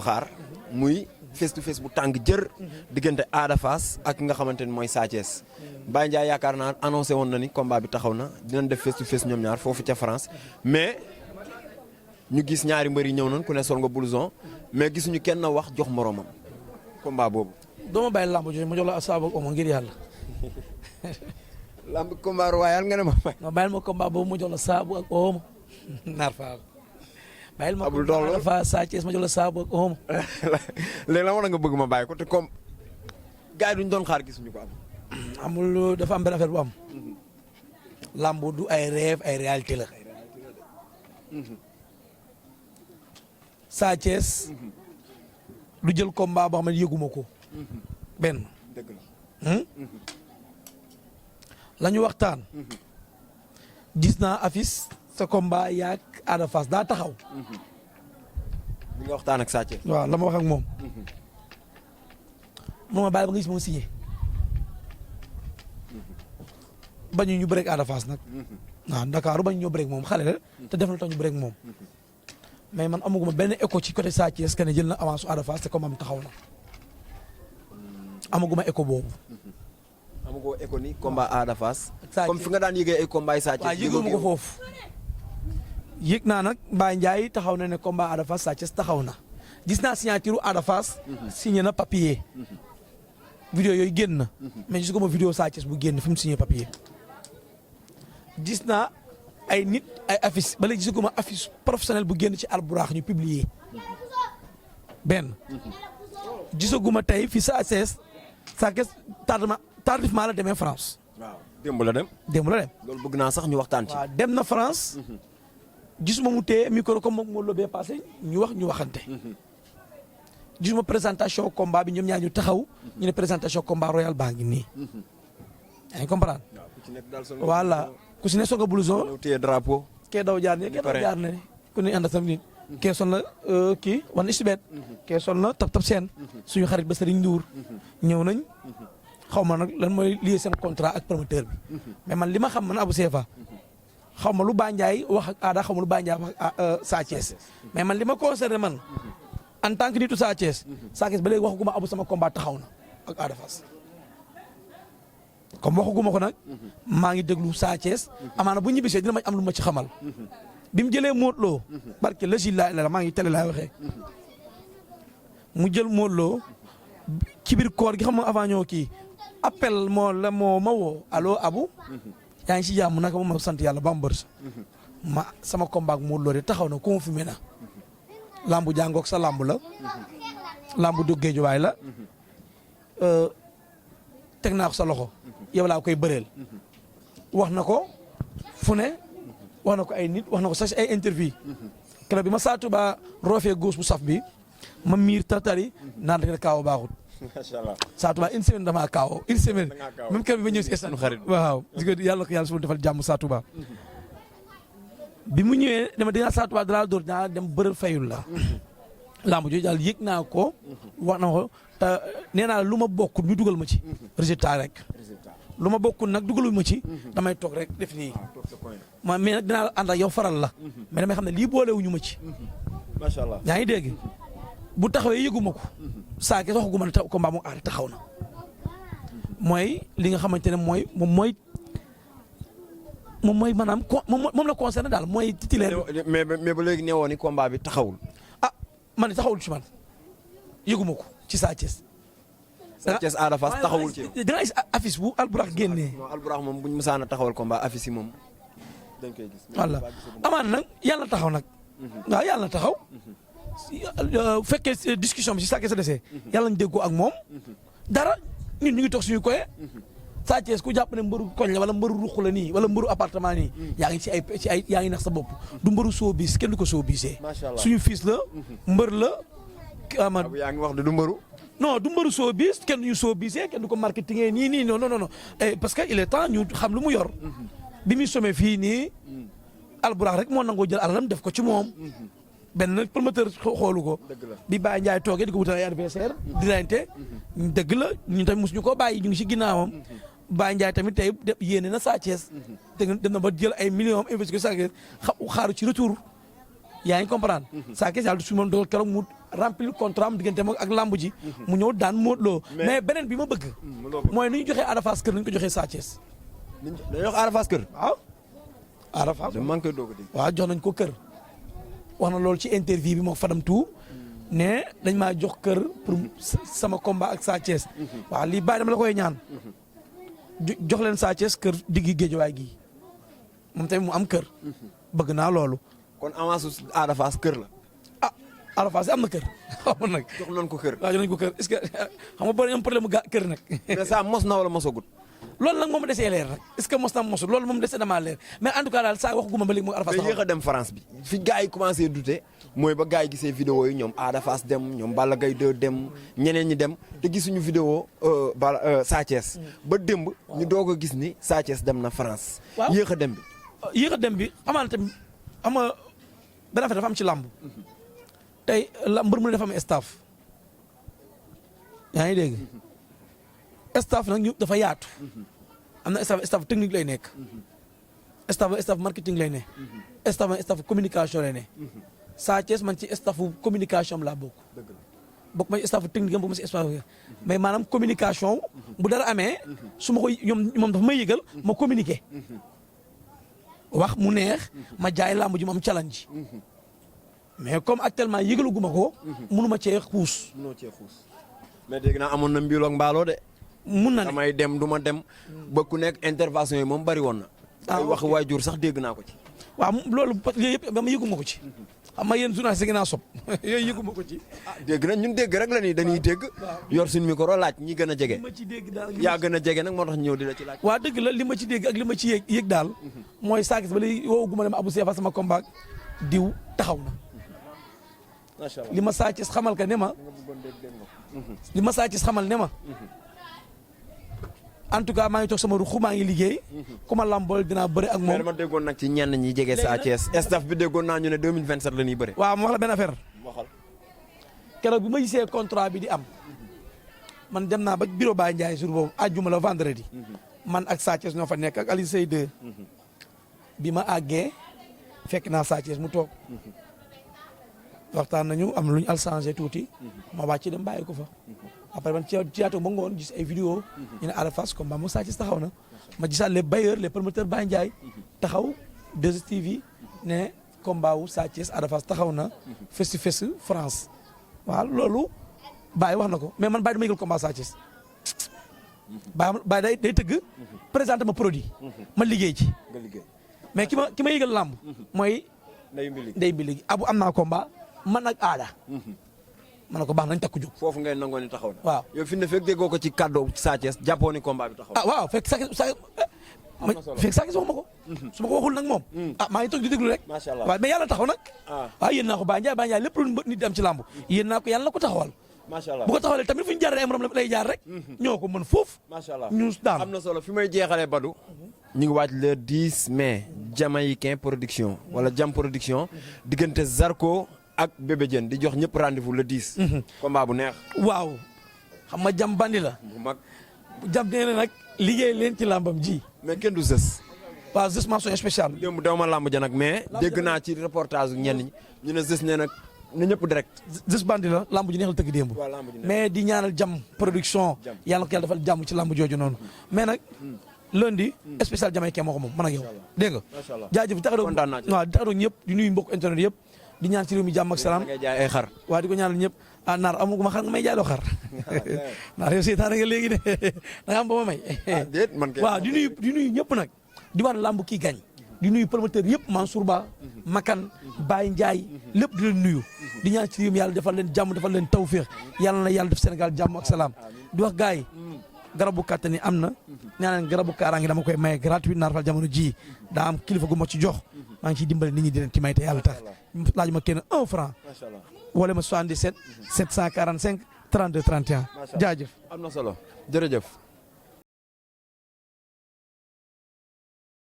xaar muy face to face bu tàng jër diggante Ada Fass ak nga xamante ni mooy Sa Thiès Baye Ndiaye yaakaar naa annoncé woon na ni combat bi taxaw na dinañ def face to face ñoom ñaar foofu ca France mais ñu gis ñaari mbër yi ñëw nañ ku ne sol nga blouson mais gisuñu kenn wax jox moromam combat boobu. doo ma bàyyi lamb jooju ma jox la saabu ak omo ngir yàlla. lamb combat royal nga ne ma may. non bàyyil ma combat boobu ma jox la saabu ak omo naar faal. bàyyil ma abul dool combat fa Sa Thiès ma jox la saabu ak omo. léegi la war nga bëgg ma bàyyi ko te comme gars yi duñ doon xaar gisuñu ko am. amul dafa am benn affaire bu am. lamb du ay rêve ay réalité la. Sa Thiès lu jël combat boo xam ne yëguma ko. benn. dëgg la. la ñu waxtaan. gis naa affiche sa combat yaak Ada Fass daa taxaw. bi nga waxtaan ak Sa Thiès. waaw la ma wax ak moom. moom ma bàyyi ba nga gis moom signé. bañu ñu bëreeg Ada Fass nag. waaw Dakar bañu ñoo bëreeg moom xale la te def na tax ñu bëreeg moom. mais man amaguma benn écho ci côté Sa Thiès que ne jël na avance su Ada Fass te comme am taxaw na. amaguma écho boobu. amagoo écho ni combat Ada Fass. Sa Thiès comme fi nga daan yëgee ay combat yi Sa Thiès. waaw yëguma ko foofu. yëg naa nag Baye Ndiaye taxaw na ne combat Ada Fass Sa Thiès taxaw na gis naa signature Ada Fass. signé na papier. vidéo yooyu génn na. mais gis ko ma vidéo Sa Thiès bu génn fi mu signé papier. gis naa ay nit ay affiche ba léegi gisaguma affiche professionnel bu génn ci Alburax ñu publier. benn. gisaguma tey fi Sa Thiès tardivement la demee France. waaw démb la dem. démb la dem. loolu bëgg naa sax ñu waxtaan ci. waaw dem na France. gisuma mu téye micro comme moom moo lobee passé ñu wax ñu waxante. gisuma présentation combat bi ñoom ñaar ñu taxaw. ñu ne présentation combat royal baa ngi nii. yaa ngi comprendre. voilà ku si ne soog a blouson. ñëw téye drapeau. kee daw jaar ne kee daw jaar ne ku ne ànd ak sam nit. kee sol na kii wan istibet. kee sol na tap seen. suñu xarit ba Serigne Ndour. ñëw nañ. xaw ma nag lan mooy lié seen contrat ak promoteur bi. mais man li ma xam man Abou Sefa. xaw ma lu Baye Ndiaye wax ak Ada xaw ma lu Baye Ndiaye wax ak Sa Thiès. mais man li ma concerné man. en tant que nitu Sa Thiès. Sa Thiès ba léegi waxaguma Abou sama combat taxaw na ak Ada Fass. comme waxaguma ko nag. maa ngi déglu Sa Thiès. amaana bu ñibbisee dina ma am lu ma ci xamal. bi mu jëlee Modou Lo. barke la maa ngi télé laay waxee. mu jël Modou Lo ci biir koor gi xam nga avant ñoo kii appel moo ma woo allo Abou. yaa ngi si jàmm naka moom ma sant yàlla ba mu bër ma sama combat ak Modou Lo de taxaw na confirmé na. lambu jàngoog sa lambu la. lambu du géejuwaay la. teg naa ko sa loxo. yow laa koy bëreel. wax na ko fu ne. wax na ko ay nit wax na ko sax ay interview. keroog bi ma saatu ba roofee góos bu saf bi ma miir tartari naan rek kaaw baaxut. macha allah saatu ba une semaine damaa kaaw une semaine. même keroog bi ma ñëw si stade xarit waaw di ko yàlla ko yàlla su defal jàmm saatu ba. bi mu ñëwee dama dinaa saatu ba dara door dinaa dem bërël fayul la. lamb jooju daal yëg naa ko. wax na ko te nee naa lu ma bokkul ñu dugal ma ci. résultat rek. lu ma bokkul nag dugalu ma ci. damay toog rek def nii. mais nag dinaa ànd ak yow faral la. mais damay xam ne lii boolewuñu ma ci. macha allah yaa ngi dégg bu taxawee yëguma ko. Sa Thiès waxaguma ne combat mu aar taxaw na. mooy li nga xamante ne moom mooy maanaam moom la concerné daal mooy titulaire. mais ba léegi neewoon ni combat bi taxawul. ah man taxawul ci man yëguma ko ci Sa Thiès. Sa Thiès Ada Fass taxawul ci yow. da nga gis affiche bu Alburax génnee. non Alburax moom bu ñu mësaan a taxawal combat affiche yi moom dañ koy gis. voilà amaana nag yàlla taxaw nag. waaw yàlla taxaw. fekkee discussion bi si Sa Thiès a desee. yàlla ñu déggoo ak moom. dara ñun ñu ngi toog suñu koye. Sa Thiès ku jàpp ne mbëru koñ la wala mbëru ruq la nii wala mbëru appartement nii. yaa ngi ci ay yaa ngi nax sa bopp. du mbëru showbiz kenn du ko showbizee. macha allah suñu fils la. mbër la. yaa ngi wax de du mbëru. non du mbëru showbiz kenn du ñu showbizee kenn du ko marketingee nii non parce que il est temps ñu xam lu mu yor. bi muy somee fii nii. Alburax rek moo nangoo jël alalam def ko ci moom. benn promoteur xoolu ko. bi Baye Ndiaye toogee di ko wutal ay adversaire di rente dëgg la ñun tamit mosuñu koo bàyyi ñu ngi ci ginnaawam. Baye Ndiaye tamit tey yéene na Sa Thiès. dem na ba jël ay millions investi ko Sa Thiès xaaru ci retour. yaa ngi comprendre. Sa Thiès yàlla du su ma dogal keroog mu remplir contrat am diggante ak lamb ji. mu ñëw daan Modou Lo. mais beneen bi ma bëgg. mooy nu ñu joxee Ada Fass kër nañu ko joxee Sa Thiès. dañuy wax Ada Fass kër. waaw. Ada Fass de man koy doog a dégg. waaw jox nañ ko kër. wax na loolu ci interview bi moo Fadam tout ne dañ maa jox kër pour sama combat ak Sa Thiès. waaw lii bàyyi dama la koy ñaan. jox leen Sa Thiès kër diggi géejawaay gi moom tamit mu am kër. bëgg naa loolu. kon avance su Ada Fass kër la. ah Ada Fass am na kër xaw ma nag. jox nañ ko kër. waaw jox nañ ko kër est-ce que xam nga boo am problème mu kër nag. mais ça mos na wala mosagut. loolu nag moom desee leer nag est-ce que mos na mosul loolu moom desee damaa leer mais en tout cas daal saa waxuguma ba léegi moom Ada Fass. mais yéex a dem France bi fi gars yi commencé douter mooy ba gars yi gisee vidéo yi ñoom Ada Fass dem ñoom Balla Gaye 2 dem ñeneen ñi dem te gisuñu vidéo Sa Thiès ba démb ñu doog a gis ni Sa Thiès dem na France. waaw yéex a dem bi. yéex a dem bi amaana tamit ama benn affaire dafa am ci làmb tey mbër mu ne dafa am staff yaa ngi dégg staff nag ñu dafa yaatu am na staff technique lay nekk staff marketing lay ne staff communication lay ne Sa Thiès man ci staff communication laa bokk bokk ma ci staff technique am bokk ma ci staff mais maanaam communication bu dara amee su ma koy moom dafa may yëgal ma communiquer wax mu neex ma jaay làmb ji mu am challenge mais comme actuellement yëgaluguma ko mënuma cee xuus. mënoo cee xuus mais dégg naa amoon na mbiiloo ak mbaaloo de. mun na ne damay dem du ma dem ba ku nekk intervention yi moom bari woon na. ay wax waajur sax dégg naa ko ci. waaw loolu parce que yooyu yëpp dama yëguma ko ci. xam nga yéen journaliste yi naa sob yooyu yëguma ko ci. dégg na ñun dégg rek la ni dañuy dégg. yor suñu micro laaj ñi gën a jege. li ma ci dégg daal yaa gën a jege nag moo tax ñëw di la ci laaj. waa dëgg la li ma ci dégg ak li ma ci yëg daal. mooy Sa Thiès ba léegi woo guma dem Abou Sefa sama combat diw taxaw na. macha allah li ma Sa Thiès xamal ka ne ma. li ma Sa Thiès xamal ne ma. en tout cas maa ngi toog sama ruxu maa ngi liggéey. ku ma lambool dinaa bëri ak moom. mais dama déggoon nag ci ñenn ñi jege Sa Thiès staff bi déggoon naa ñu ne 2027 la ñuy bëri. waaw ma wax la benn affaire. waxal. keroog bi ma gisee contrat bi di am. man dem naa ba bureau Baye Ndiaye jour boobu àjjuma la vendredi. man ak Sa Thiès ñoo fa nekk ak Aliou Seye 2. bi ma àggee fekk naa Sa Thiès mu toog. waxtaan nañu am lu ñu al changé tuuti. ma wàcc dem bàyyi ko fa. après man ci yaatu ba ngoon gis ay vidéo ñu ne Ada Fass combat moom Sa Thiès taxaw na. ma gisaat les bailleurs les promoteurs Baye Ndiaye. taxaw 2STV ne combat wu Sa Thiès Ada Fass taxaw na. face to face France. waaw loolu Baye wax na ko mais man Baye dama yëgal combat Sa Thiès. Baye day tëgg. présenté ma produit. ma liggéey ci. nga liggéey. mais ki ma yëgal làmb. mooy. ndey bi léegi abu am naa combat man ak Ada. ma ne ko baax nañ takku jóg. foofu ngay nangoo ni taxaw na. waaw yow fi ne fekk déggoo ko ci kàddoo Sa Thiès jàppoo ni combat bi taxaw na. ah waaw fekk Sa Thiès wax ma ko. su ma ko waxul nag moom. maa ngi toog di déglu rek. macha allah waaw mais yàlla taxaw nag. ah yéen naa ko Baye Ndiaye lépp lu nit di am ci làmb yéen naa ko yàlla na ko taxawal. macha allah bu ko taxawalee tamit fu ñu jaaree ay morom lay jaar rek. ñoo ko mën foofu. macha allah ñu daan am na solo fi may jeexalee Badou. ñu ngi waaj le 10 mai. Jamaïcain production. wala Jam production. diggante Zarko ak Bébé Diène di jox ñëpp rendez-vous le 10. combat bu neex. waaw xam nga jam bandi la. bu mag. jam nee na nag liggéey leen ci làmbam ji. mais kenn du sës. waaw juste mention spéciale. démb daw ma làmb ja nag mais. dégg naa ci reportage ñenn ñi ñu ne sës nee nag na ñëpp direct. juste bandi la làmb ji neex la tëgg démb. waaw làmb ji neex. mais di ñaanal jam production. yàlla ko yàlla defal jàmm ci làmb jooju noonu. mais nag lundi. spécial Jamaïcain moo ko moom man ak yow. dégg nga macha allah jaajëf tax kontaan naa ci. waaw di tax ñëpp di nuyu mbokk internet yëpp. di ñaan ci réew mi jàmm ak salaam. ngay jaay ay xar. waaw di ko ñaanal ñëpp ah naar amuguma xar nga may jaaloo xar. naar yow seetaan nga léegi de da nga am ba ma may. déet man kay waaw di nuyu ñëpp nag. di wax làmb kii gañ. di nuyu promoteur yëpp Mansour Ba. Makan Baye Ndiaye. lépp di leen nuyu. di ñaan ci réew mi yàlla defal leen jàmm defal leen tawféex. yàlla na yàlla def Sénégal jàmm ak salaam. di wax gars yi garabu kàttan yi am na. ñaanal garabu kaaraange dama koy maye gratuit naar fal jamono ji daa am kilifa gu ma ci jox. maa ngi ciy dimbale nit ñi di leen ci may te yàlla tax laaj ma kenn 1 franc. macha allah wala ma 77 745 32 31. jaajëf am na solo jërëjëf.